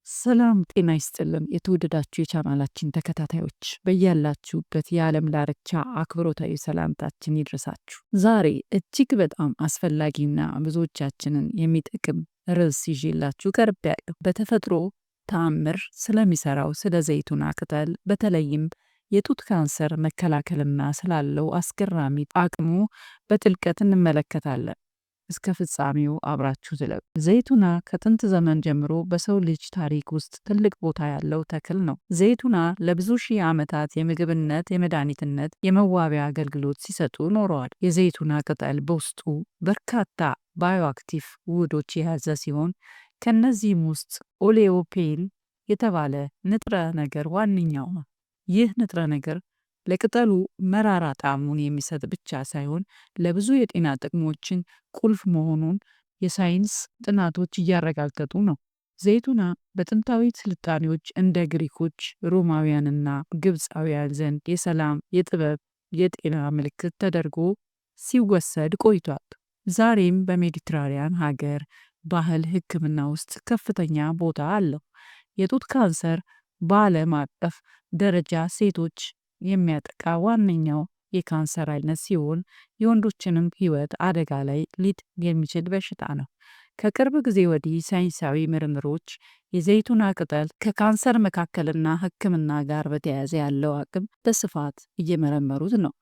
ሰላም ጤና ይስጥልን። የተወደዳችሁ የቻናላችን ተከታታዮች፣ በያላችሁበት የዓለም ዳርቻ አክብሮታዊ ሰላምታችን ይድረሳችሁ። ዛሬ እጅግ በጣም አስፈላጊና ብዙዎቻችንን የሚጠቅም ርዕስ ይዤላችሁ ቀርቤያለሁ። በተፈጥሮ ተአምር ስለሚሰራው ስለ ዘይቱና ቅጠል፣ በተለይም የጡት ካንሰር መከላከልና ስላለው አስገራሚ አቅሙ በጥልቀት እንመለከታለን። እስከ ፍጻሜው አብራችሁ ዝለቁ። ዘይቱና ከጥንት ዘመን ጀምሮ በሰው ልጅ ታሪክ ውስጥ ትልቅ ቦታ ያለው ተክል ነው። ዘይቱና ለብዙ ሺህ ዓመታት የምግብነት፣ የመድኃኒትነት፣ የመዋቢያ አገልግሎት ሲሰጡ ኖረዋል። የዘይቱና ቅጠል በውስጡ በርካታ bioactive ውህዶች የያዘ ሲሆን ከእነዚህም ውስጥ oleuropein የተባለ ንጥረ ነገር ዋነኛው ነው። ይህ ንጥረ ነገር ለቅጠሉ መራራ ጣዕሙን የሚሰጥ ብቻ ሳይሆን ለብዙ የጤና ጥቅሞችን ቁልፍ መሆኑን የሳይንስ ጥናቶች እያረጋገጡ ነው። ዘይቱና በጥንታዊ ስልጣኔዎች እንደ ግሪኮች፣ ሮማውያንና ግብፃውያን ዘንድ የሰላም፣ የጥበብ፣ የጤና ምልክት ተደርጎ ሲወሰድ ቆይቷል። ዛሬም በሜዲትራኒያን ሀገር ባህል ሕክምና ውስጥ ከፍተኛ ቦታ አለው። የጡት ካንሰር በዓለም አቀፍ ደረጃ ሴቶች የሚያጠቃ ዋነኛው የካንሰር አይነት ሲሆን የወንዶችንም ሕይወት አደጋ ላይ ሊጥል የሚችል በሽታ ነው። ከቅርብ ጊዜ ወዲህ ሳይንሳዊ ምርምሮች የዘይቱና ቅጠል ከካንሰር መከላከልና ሕክምና ጋር በተያያዘ ያለው አቅም በስፋት እየመረመሩት ነው።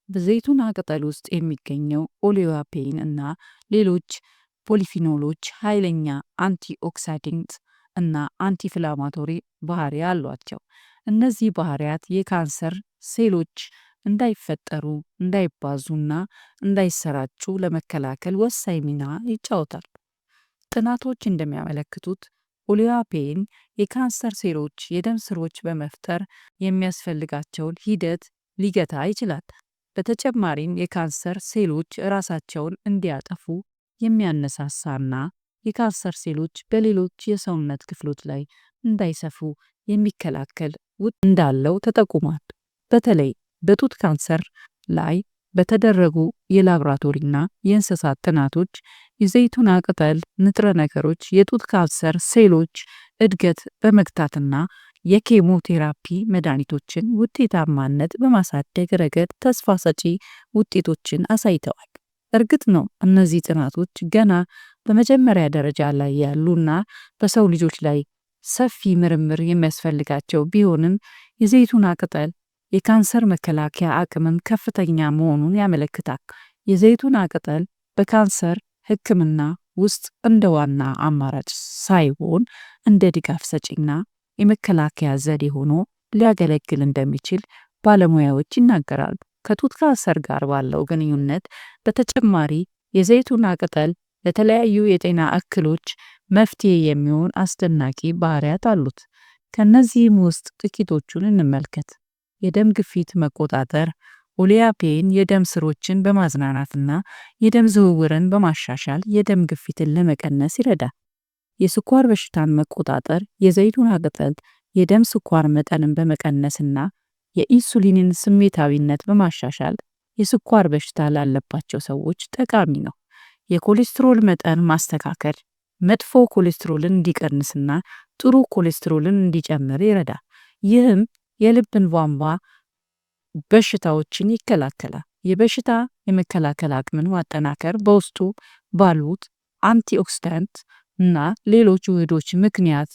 በዘይቱና ቅጠል ውስጥ የሚገኘው oleuropein እና ሌሎች polyphenol ኦች ኃይለኛ antioxidant እና anti-inflammatory ባህሪ አሏቸው። እነዚህ ባህሪያት የካንሰር ሴሎች እንዳይፈጠሩ፣ እንዳይባዙና እንዳይሰራጩ ለመከላከል ወሳኝ ሚና ይጫወታል። ጥናቶች እንደሚያመለክቱት oleuropein የካንሰር ሴሎች የደም ስሮች በመፍጠር የሚያስፈልጋቸውን ሂደት ሊገታ ይችላል። በተጨማሪም የካንሰር ሴሎች ራሳቸውን እንዲያጠፉ የሚያነሳሳና የካንሰር ሴሎች በሌሎች የሰውነት ክፍሎች ላይ እንዳይሰፉ የሚከላከል ውጤት እንዳለው ተጠቁሟል። በተለይ በጡት ካንሰር ላይ በተደረጉ የላብራቶሪና የእንስሳት ጥናቶች የዘይቱና ቅጠል ንጥረ ነገሮች የጡት ካንሰር ሴሎች እድገት በመግታትና የኬሞቴራፒ መድኃኒቶችን ውጤታማነት በማሳደግ ረገድ ተስፋ ሰጪ ውጤቶችን አሳይተዋል። እርግጥ ነው እነዚህ ጥናቶች ገና በመጀመሪያ ደረጃ ላይ ያሉና በሰው ልጆች ላይ ሰፊ ምርምር የሚያስፈልጋቸው ቢሆንም የዘይቱና ቅጠል የካንሰር መከላከያ አቅምም ከፍተኛ መሆኑን ያመለክታል። የዘይቱና ቅጠል በካንሰር ሕክምና ውስጥ እንደ ዋና አማራጭ ሳይሆን እንደ ድጋፍ ሰጪና የመከላከያ ዘዴ ሆኖ ሊያገለግል እንደሚችል ባለሙያዎች ይናገራሉ። ከጡት ካንሰር ጋር ባለው ግንኙነት በተጨማሪ የዘይቱና ቅጠል ለተለያዩ የጤና እክሎች መፍትሄ የሚሆን አስደናቂ ባህሪያት አሉት። ከእነዚህም ውስጥ ጥቂቶቹን እንመልከት። የደም ግፊት መቆጣጠር፣ oleuropein የደም ስሮችን በማዝናናትና የደም ዝውውርን በማሻሻል የደም ግፊትን ለመቀነስ ይረዳል። የስኳር በሽታን መቆጣጠር፣ የዘይቱን ቅጠል የደም ስኳር መጠንን በመቀነስና የኢንሱሊንን ስሜታዊነት በማሻሻል የስኳር በሽታ ላለባቸው ሰዎች ጠቃሚ ነው። የኮሌስትሮል መጠን ማስተካከል፣ መጥፎ ኮሌስትሮልን እንዲቀንስና ጥሩ ኮሌስትሮልን እንዲጨምር ይረዳል። ይህም የልብን ቧንቧ በሽታዎችን ይከላከላል። የበሽታ የመከላከል አቅምን ማጠናከር፣ በውስጡ ባሉት antioxidant እና ሌሎች ውህዶች ምክንያት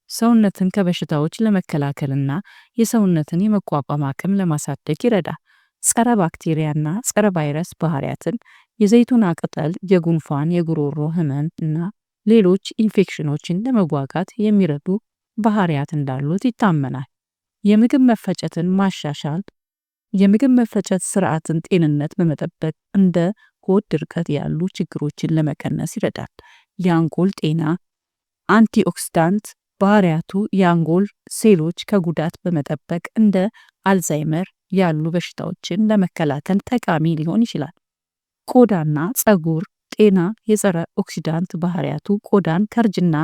ሰውነትን ከበሽታዎች ለመከላከልና የሰውነትን የመቋቋም አቅም ለማሳደግ ይረዳል። ጸረ ባክቴሪያና ጸረ ቫይረስ ባህሪያትን፣ የዘይቱና ቅጠል የጉንፋን፣ የጉሮሮ ህመም እና ሌሎች ኢንፌክሽኖችን ለመዋጋት የሚረዱ ባህሪያት እንዳሉት ይታመናል። የምግብ መፈጨትን ማሻሻል፣ የምግብ መፈጨት ስርዓትን ጤንነት በመጠበቅ እንደ ሆድ ድርቀት ያሉ ችግሮችን ለመቀነስ ይረዳል። የአንጎል ጤና፣ antioxidant ባህሪያቱ የአንጎል ሴሎች ከጉዳት በመጠበቅ እንደ አልዛይመር ያሉ በሽታዎችን ለመከላከል ጠቃሚ ሊሆን ይችላል። ቆዳና ፀጉር ጤና፣ የጸረ oxidant ባህሪያቱ ቆዳን ከእርጅና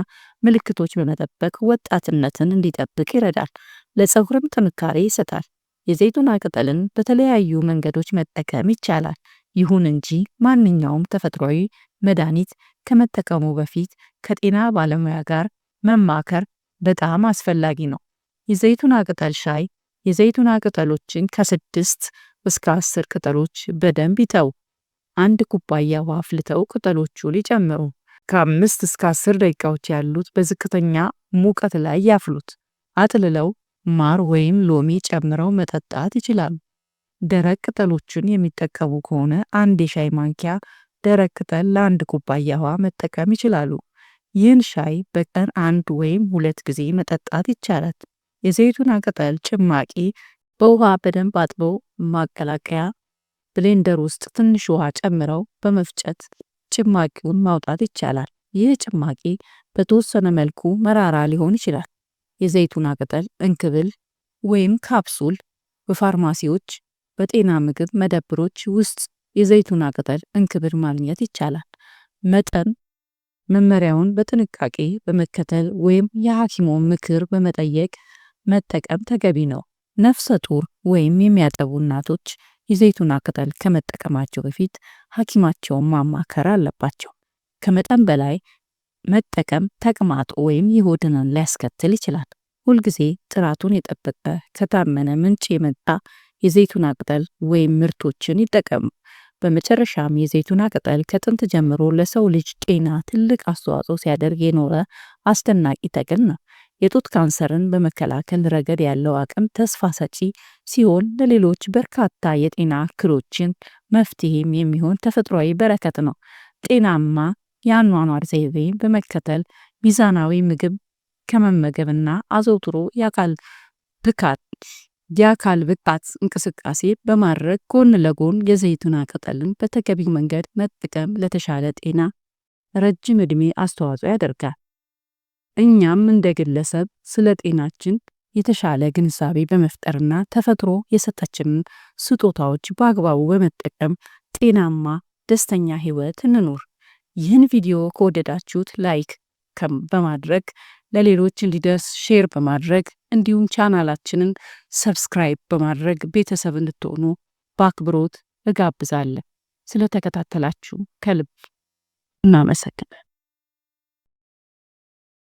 ምልክቶች በመጠበቅ ወጣትነትን እንዲጠብቅ ይረዳል። ለፀጉርም ጥንካሬ ይሰጣል። የዘይቱና ቅጠልን በተለያዩ መንገዶች መጠቀም ይቻላል። ይሁን እንጂ ማንኛውም ተፈጥሯዊ መድኃኒት ከመጠቀሙ በፊት ከጤና ባለሙያ ጋር መማከር በጣም አስፈላጊ ነው። የዘይቱና ቅጠል ሻይ። የዘይቱና ቅጠሎችን ከ6 እስከ 10 ቅጠሎች በደንብ ይጠቡ። አንድ ኩባያ ውሃ አፍልተው ቅጠሎቹን ይጨምሩ። ከ5 እስከ 10 ደቂቃዎች ያሉት በዝቅተኛ ሙቀት ላይ ያፍሉት። አጥልለው ማር ወይም ሎሚ ጨምረው መጠጣት ይችላሉ። ደረቅ ቅጠሎችን የሚጠቀሙ ከሆነ አንድ የሻይ ማንኪያ ደረቅ ቅጠል ለአንድ ኩባያ ውሃ መጠቀም ይችላሉ። ይህን ሻይ በቀን አንድ ወይም ሁለት ጊዜ መጠጣት ይቻላል። የዘይቱና ቅጠል ጭማቂ። በውሃ በደንብ አጥበው ማቀላቀያ blender ውስጥ ትንሽ ውሃ ጨምረው በመፍጨት ጭማቂውን ማውጣት ይቻላል። ይህ ጭማቂ በተወሰነ መልኩ መራራ ሊሆን ይችላል። የዘይቱና ቅጠል እንክብል ወይም ካፕሱል። በፋርማሲዎች፣ በጤና ምግብ መደብሮች ውስጥ የዘይቱና ቅጠል እንክብል ማግኘት ይቻላል። መጠን መመሪያውን በጥንቃቄ በመከተል ወይም የሐኪሙን ምክር በመጠየቅ መጠቀም ተገቢ ነው። ነፍሰ ጡር ወይም የሚያጠቡ እናቶች የዘይቱና ቅጠል ከመጠቀማቸው በፊት ሐኪማቸውን ማማከር አለባቸው። ከመጠን በላይ መጠቀም ተቅማጥ ወይም የሆድ ህመም ሊያስከትል ይችላል። ሁልጊዜ ጥራቱን የጠበቀ፣ ከታመነ ምንጭ የመጣ የዘይቱና ቅጠል ወይም ምርቶችን ይጠቀሙ። በመጨረሻም የዘይቱና ቅጠል ከጥንት ጀምሮ ለሰው ልጅ ጤና ትልቅ አስተዋጽኦ ሲያደርግ የኖረ አስደናቂ ተክል ነው። የጡት ካንሰርን በመከላከል ረገድ ያለው አቅም ተስፋ ሰጪ ሲሆን ለሌሎች በርካታ የጤና እክሎችን መፍትሄም የሚሆን ተፈጥሯዊ በረከት ነው። ጤናማ የአኗኗር ዘይቤን በመከተል፣ ሚዛናዊ ምግብ ከመመገብና አዘውትሮ የአካል ብቃት እንቅስቃሴ በማድረግ ጎን ለጎን የዘይቱና ቅጠልን በተገቢው መንገድ መጠቀም ለተሻለ ጤና፣ ረጅም ዕድሜ አስተዋጽኦ ያደርጋል። እኛም እንደ ግለሰብ ስለ ጤናችን የተሻለ ግንዛቤ በመፍጠርና ተፈጥሮ የሰጠችንን ስጦታዎች በአግባቡ በመጠቀም ጤናማ፣ ደስተኛ ህይወት እንኑር። ይህን ቪዲዮ ከወደዳችሁት like በማድረግ፣ ለሌሎች እንዲደርስ share በማድረግ፣ እንዲሁም ቻናላችንን subscribe በማድረግ ቤተሰብ እንድትሆኑ በአክብሮት እጋብዛለሁ። ስለተከታተላችሁ ከልብ እናመሰግናለን።